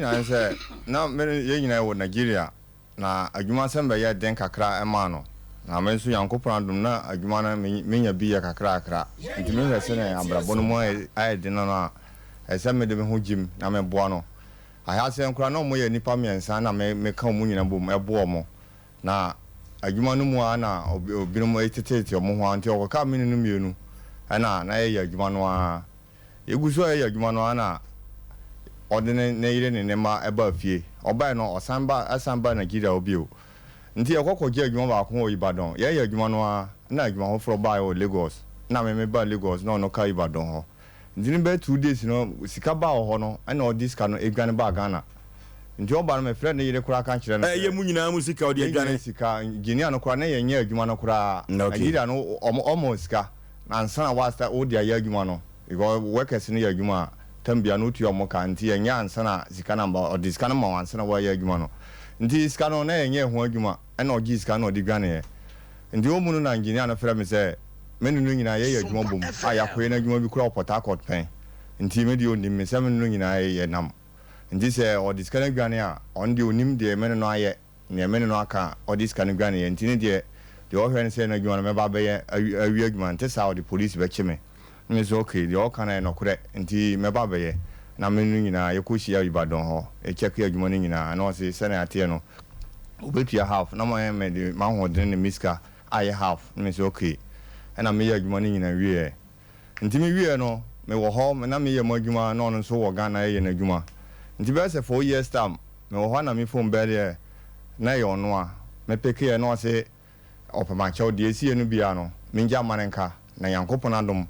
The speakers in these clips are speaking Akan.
nyinaa ne sɛ, na me ne yɛn nyinaa wɔ Nigeria, na adwumasɛm bɛyɛɛ den kakra maa no. Na me nso Nyankopɔn adom na adwuma no menya bi yɛ kakrakra. Nti mehwɛ sɛdeɛ abrabɔ no mu ayɛ den no a, ɛsɛ sɛ mede me ho gyim na meboa no. Ahyɛaseɛ no koraa na wɔyɛ nnipa mmiɛnsa na meka wɔn nyinaa bom boa wɔn. Na adwuma no mu ara na binom teteete wɔn ho ara nti ɔkɔkaa me ne no mmienu na na yɛyɛ adwuma no ara. Yɛgu so reyɛ adwuma no ara na ɔde ne ne yere ne ne mma baa fie. Ɔbaeɛ no, ɔsan ba san baa Nigeria hɔ bio. Nti yɛkɔ kɔgyee adwuma baako wɔ Ibadan. Yɛreyɛ adwuma no ara na adwuma foforɔ baeɛ wɔ Lagos. Na me mebaa Lagos na ɔno kaa Ibadan hɔ. Nti no bɛyɛ 2 days no, sika baa wɔ hɔ no, ɛna ɔde sika no dwane baa Ghana. Nti ɔba no, mefrɛɛ ne yere koraa ka kyerɛɛ no sɛ. Ɛyɛ mo nyinaa mo sika ɔde Yɛn adwane? nyinaa sika. Engineer no koraa, na yɛnyɛ adwuma no koraa. Nigeria no, ɔma sika ansa na woasta wode ayɛ adwuma no, because workers no yɛ adwuma a, tam biara no wotua wɔn ka, nti ɛnyɛ ansa na sika no amba, ɔde sika no ma wo ansa na woayɛ adwuma no. Nti sika no na yɛnyɛɛ ho adwuma, ɛna ɔgyee sika no na ɔde dwaneeɛ. Nti wɔ mu no na engineer no frɛ me sɛ me ne no nyinaa yɛyɛ adwuma bom a yɛakɔyɛ no adwuma bi koraa wɔ Port Harcourt pɛn, nti me deɛ ɔnim me sɛ me ne no nyinaa yɛnam, nti sɛ ɔde sika no adwane a, ɔno deɛ ɔnim deɛ me ne no ayɛ. Nea me ne no aka a ɔde sika no guaneeɛ nti ne deɛ, deɛ ɔhwɛ ne sɛ n'adwuma no mɛba abɛyɛ awie adwuma no, nte saa a ɔde police bɛkye me. Na me nso okay, deɛ ɔka no yɛ nɔkorɛ nti mɛba abɛyɛ. Na me ne no nyinaa yɛkɔhyiaa Ibadan hɔ, yɛkyɛkee adwuma no nyinaa na ɔse sɛnea ɛteɛ no ɔbɛtua half na mede m'ahoɔdene ne me sika ayɛ half. Na me nso okay, ɛna meyɛɛ adwuma no nyinaa wieɛ. Nti me wieɛ no, me wɔ hɔ na me yɛ m'adwuma na ɔno nso wɔ Ghana yɛ n'adwuma. Nti bɛyɛ sɛ 4 years time, me wɔ hɔ a na me phone bell yɛ na ɛyɛ ɔno a. Me pick yɛ na ɔse ɔpɛ m'akyɛw, deɛ ɛsiiɛ no biara no, me ngya mma no nka na Nyankopɔn adom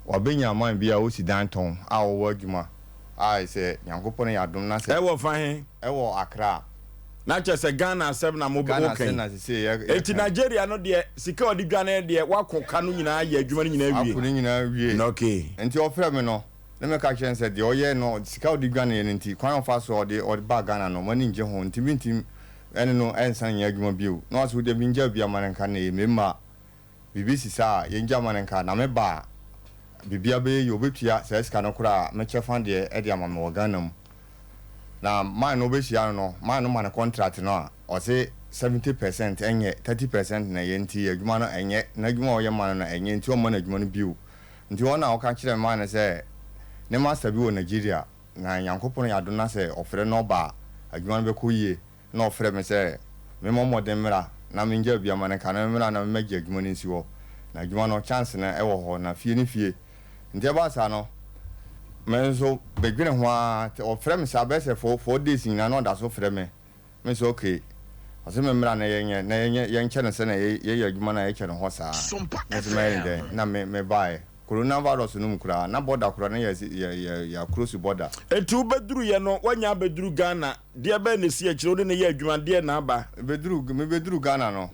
wabɛnya man bi a ɔsi dan tɔn a ɔwɔ adwuma a sɛ Nyankopɔn yɛ adom na sɛ. Ɛwɔ fa he? Ɛwɔ Accra. Na kyerɛ sɛ Ghana asɛm na mo Ghana woka asɛm yi. na sesei yɛ Enti yɛka yi. Nigeria no deɛ sika a ɔde dwaneɛ deɛ woako ka no nyinaa ayɛ adwuma no nyinaa awie? Ako ne nyinaa wie. Okay. Nti ɔfrɛ me no na meka kyerɛ no sɛ deɛ ɔyɛɛ no sika a ɔde dwaneɛ no nti kwan a ɔfa so a ɔde ɔde baa Ghana no m'ani ngye ho nti mentim ɛne no ɛnsan nyɛ adwuma bio. Na ɔse wodeɛ mengyaa bi ama no nka na ɛyɛ mema biribi si saa a, yɛngya ma no nka, na me ba a, biribiara bɛyɛ yie, ɔbɛtua saa sika no koraa a, me kyɛfa deɛ de ama me wɔ Ghana mu. Na man no wobɛhyia no no, man no ma no contract no a, ɔse 70% ɛnyɛ, 30% na ɛyɛ, nti adwuma no ɛnyɛ, n'adwuma a ɔyɛ ma no no ɛnyɛ, nti ɔmma no adwuma no bio. Nti hɔ na ɔka kyerɛɛ man no sɛ, ne master bi wɔ Nigeria, na Nyankopɔn yɛ adom na sɛ ɔfrɛ no ɔba a, adwuma no bɛkɔ yie. na ɔfrɛɛ me sɛ memmɔ mmɔden mmra na mengyaw bi ama no nka na memmra na memmɛgye adwuma no nsi hɔ. Na adwuma no, chance no wɔ hɔ, na fie ne fie. Nti ɛbaa saa no, me nso medwene ho ara, ɔfrɛ me saa bɛyɛ sɛ 4 days nyinaa na ɔda so frɛ me. Me nso okay, ɔse memmra na yɛnyɛ, na yɛnyɛ, yɛnkyɛ no sɛnea yɛyɛ adwuma no a yɛkyɛ no hɔ saa. Me nso mɛyɛ no dɛn? Na me, mebaeɛ. Coronavirus no mu koraa, na border koraa na yɛ, yɛ, yɛ, yɛaclose border. Enti wobɛduruiɛ no, woanya abɛduru Ghana. Deɛ bɛn na ɛsi akyire? Wo ne no yɛ adwuma, deɛn na aba? Mebɛduru, mebɛduru Ghana no,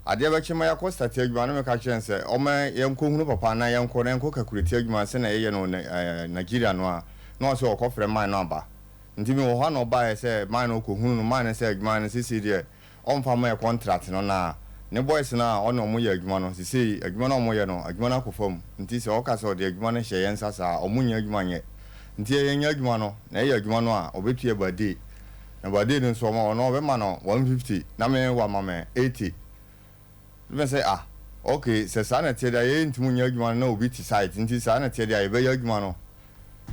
adeɛ bɛkye ma yɛakɔ starte adwuma no, meka kyerɛɛ no sɛ ɔmma yɛnkɔhunu papa na yɛnkɔ na yɛnkɔ calculate adwuma no sɛdeɛ yɛyɛ no wɔ Nigeria no a, na ɔse ɔrekɔfrɛ man no aba. Nti mewɔ hɔ a na ɔbaeɛ sɛ man no ɔkɔhunu no, man no sɛ adwuma no seesei deɛ ɔmfa mma yɛ contract no na ne boys no a ɔne ɔmo yɛ adwuma no sesei adwuma no a ɔmo yɛ no adwuma no akɔ fam nti sɛ ɔka sɛ ɔde adwuma no hyɛ yɛn nsa saa a ɔmo nnya adwuma nyɛ nti yɛ yɛnyɛ adwuma no na yɛyɛ adwuma no a ɔbɛtua per day na per day no nso ɔmo ɔno ɔbɛma no 150 na me wama me 80 me sɛ ah ok sɛ saa na ɛteɛ deɛ a yɛntumi nyɛ adwuma no na obi te site nti saa na ɛteɛ deɛ a yɛbɛyɛ adwuma no.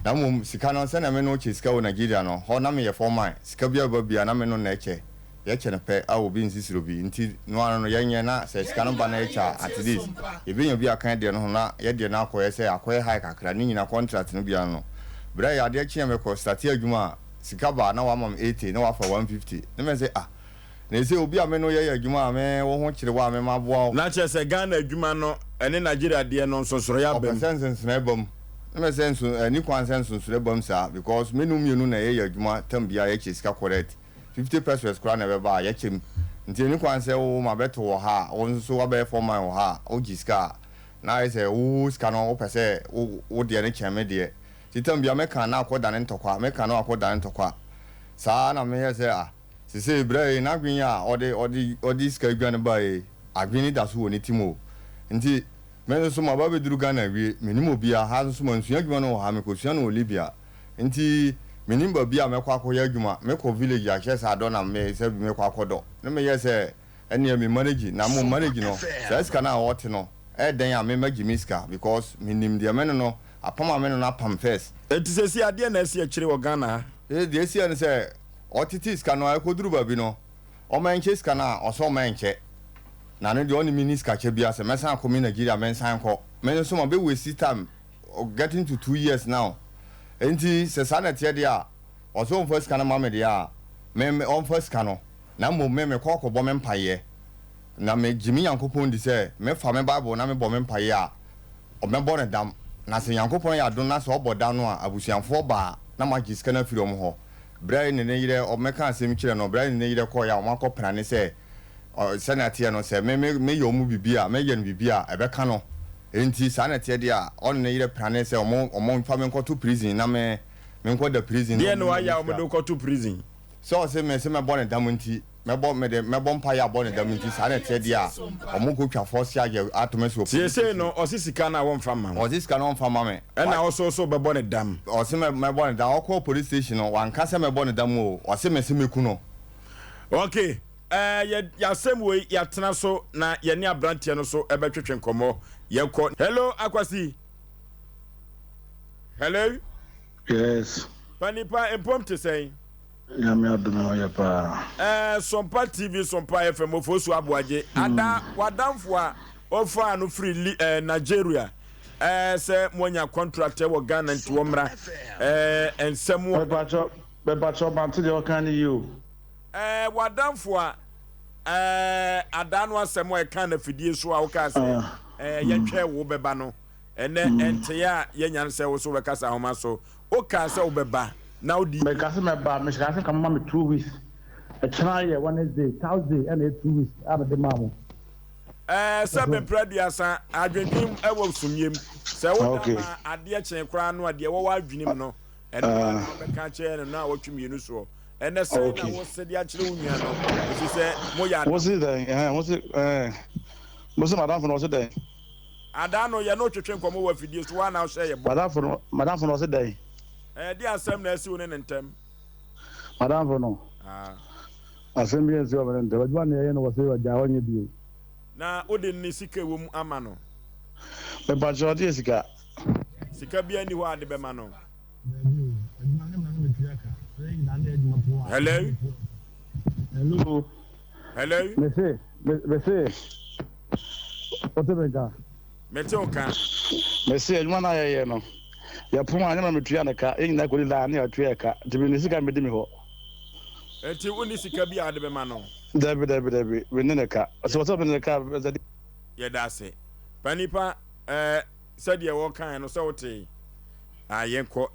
Na mmom sika no, sɛnea me ne wo kyɛ sika wɔ Nigeria no, hɔ na meyɛ foreman, sika biara ba biara na me no na ɛkyɛ, yɛkyɛ no pɛ a obi nsisiri obi, nti no ara no yɛnyɛ na sɛ sika no ba na yɛkyɛ a, at least yɛbɛnya bi aka yɛdeɛ no ho na yɛdeɛ no akɔyɛ sɛ akɔyɛ high kakra, ne nyinaa contract no biara no, berɛ a adeɛ kye a mekɔ starte adwuma a, sika ba a na wama me 80 na wafa 150, na mese ah, Na ese obi a me ne wo yɛyɛ adwuma a me wo ho kyere wo a me maboa wo. Na kyerɛ sɛ Ghana adwuma no ɛne Nigeria deɛ no nsonsonoeɛ aba Ɔpɛ mu. sɛ nsonsonoeɛ ba mu. Na mɛ sɛ nso ɛni kwan sɛ nsonsonoeɛ ba mu saa because me ne wo mmienu na yɛyɛ adwuma term biara yɛkyɛ sika correct. 50 pesewas koraa na ɛbɛba a yɛkyɛ mu. Nti ɛni kwan sɛ wo mabɛto wɔ ha a wo nso wabɛyɛ foreman wɔ ha a wogye sika a na ayɛ sɛ wo sika no wopɛ sɛ wo wo deɛ no kyɛn me deɛ. Nti term biara meka na akɔ dane ntɔkwa, meka na wakɔ dane ntɔkwa. Saa na meyɛ sɛ ah. Sesei berɛ yi n'adwene a ɔde ɔde ɔde sika dwane baeɛ yi, adwene no da so wɔ ne tim o. Nti me nso so maba abɛduru Ghana awie, mennim obiara, ha nso mansua adwuma no wɔ ha, mekɔsua no wɔ Libya. Nti Mennim baabi a mɛkɔ akɔyɛ adwuma. Mekɔ village a, kyerɛ sɛ adɔ na me sɛ bi mekɔ akɔdɔ. Na meyɛ sɛ ɛneɛ me manage, na mmom manage no, saa sika no a ɔte no, ɛyɛ dɛn a me mɛgye me sika because menim deɛ me ne no, apam a me ne no apam first. Enti seesei adeɛn na asi akyire wɔ Ghana ha? Seesei deɛ asi ne sɛ, ɔtetee sika no a, ɛkɔduru baabi no, ɔma ɛnkyɛ sika no a, ɔsɛ ɔma ɛnkyɛ. Na no deɛ ɔne me nni sika kyɛ biara, sɛ mɛsan akɔ me Nigeria mensan nkɔ. Me nso ma bɛ waste time getting to 2 years now. Enti sɛ saa na ɛteɛ deɛ a, ɔsɛ ɔmfa sika no ma me deɛ a, me me ɔmfa sika no. Na mmom me mekɔ akɔbɔ me mpaeɛ. Na megye me Nyankopɔn di sɛ mefa me Bible na mebɔ me mpaeɛ a, ɔmɛbɔ no dam. Na sɛ Nyankopɔn yɛ adom na sɛ ɔbɔ dam no a, abusuafoɔ ba a, na magye sika no afiri wɔn hɔ. Berɛ a ne ne yerɛ, ɔmɛka asɛm kyerɛ no, berɛ a ne ne yerɛ kɔeɛ a, wɔn akɔ prane sɛ, sɛnea ɛteɛ no, sɛ me me meyɛ wɔn biribi a, mɛyɛ no biribi a, ɛbɛka no. Enti saa na ɛteɛ deɛ a, ɔne ne yerɛ prane sɛ wɔn wɔn mfa me nkɔto prison na me menkɔda prison na Deɛ na wɔn wayɛ a nya me wɔde sika. wo kɔto prison? Sɛ ɔse me se mɛbɔ ne dam nti, mɛbɔ mede mɛbɔ mpaeɛ abɔ ne dam nti, saa na ɛteɛ deɛ a, wɔn kɔtwa force charge ato me so wɔ police Seesei station. no, ɔse sika no a wɔmfa mma wo. Ɔse sika no ɔmfa mma me. Ɛna wo nso so wobɛbɔ no dam. Ɔse mɛ mɛbɔ ne dam. Ɔkɔɔ police station no, wanka sɛ mɛbɔ ne dam o. Ɔse mese mɛku no. Ok, eh, yɛ yɛasɛm wei yɛatena so na yɛne aberanteɛ no so ɛbɛtwetwe nkɔmmɔ. Yɛkɔ. Hello, Akwasi. Hello. Yes. Panipa mpom te sɛn? Nyame adom ɛho yɛ paa. Eh, Sompa TV, Sompa FM, Ofosu Aboagye. Ada, w'adamfo a ɔfaa no firi Li, eh, Nigeria. Eh, sɛ moanya contract wɔ Ghana nti wɔmmra. Eh, nsɛm a. Mepakyɛw, mepakyɛw mante deɛ ɔka no yie o. Eh, w'adamfo a, eh, adaa no asɛm a ɛkaa no afidie so a wokaa sɛ, eh, yɛtwɛn wo bɛba no. Ɛnɛ, ɛntee a yɛanya no sɛ wo so wobɛkasa ahoma so. Wokaa sɛ wobɛba na wode. Mekaa sɛ mɛba, mekaa sɛ nka moma me 2 weeks. Ɛkyena yɛ Wednesday, Thursday ɛna ɛyɛ 2 weeks a mede maa mo. Ɛɛ, sɛ mprɛ 30, adwendwen wɔ sumiem. Sɛ woda ma adeɛ kyee koraa no a, deɛ ɛwɔ w'adwenem no, ɛno ara na wobɛka akyerɛ no naawɔtwe mmienu soɔ. Ɛnɛ sɛn na wose de akyerɛ wo nua no, ɛfiri sɛ moyɛ adamfo? Wose dɛn? Ɛhɛn, wose, ɛɛ, mose m'adamfo no, ɔse dɛn? Adaa no, yɛne wo twetwe nkɔmmɔ wɔ afidie so, wo ara na wohyɛ yɛ bɔ. M'adamfo no, m'adamfo no, ɔse dɛn? Ɛɛ, deɛ asɛm na asi wo ne ne ntam? M'adamfo no, asɛm bi ansi wɔ me ne ntam. Adwuma na yɛyɛ no, wɔse wagyae, ɔnyɛ bio. Na wode ne sika a ɛwɔ mu ama no? Mepakyɛw, ɔde yɛ sika. Sika biara nni hɔ a ade bɛma no. Daabi o, adwuma ne mmara no metua ka. Yɛn nyinaa na yɛ adwuma po a. Hello? Hello? Hello? Mese, mese, wote me nka? Mete wo ka. Mese, adwuma no a yɛyɛ no, yɛpon a, nyɛ ma metua ne ka. Yɛn nyinaa kɔdi line na yɛatua yɛ ka. Nti menni sika medi me hɔ. Nti wonni sika bi a wode bɛma no? Dabi, dabi, dabi, menni ne ka. Sɛ wɔsɛ mede ne ka a, ɛsɛ. Yɛda ase. Panipa, ɛɛ, sɛdeɛ wɔkaeɛ no, sɛ wotee? Ah, yɛnkɔ.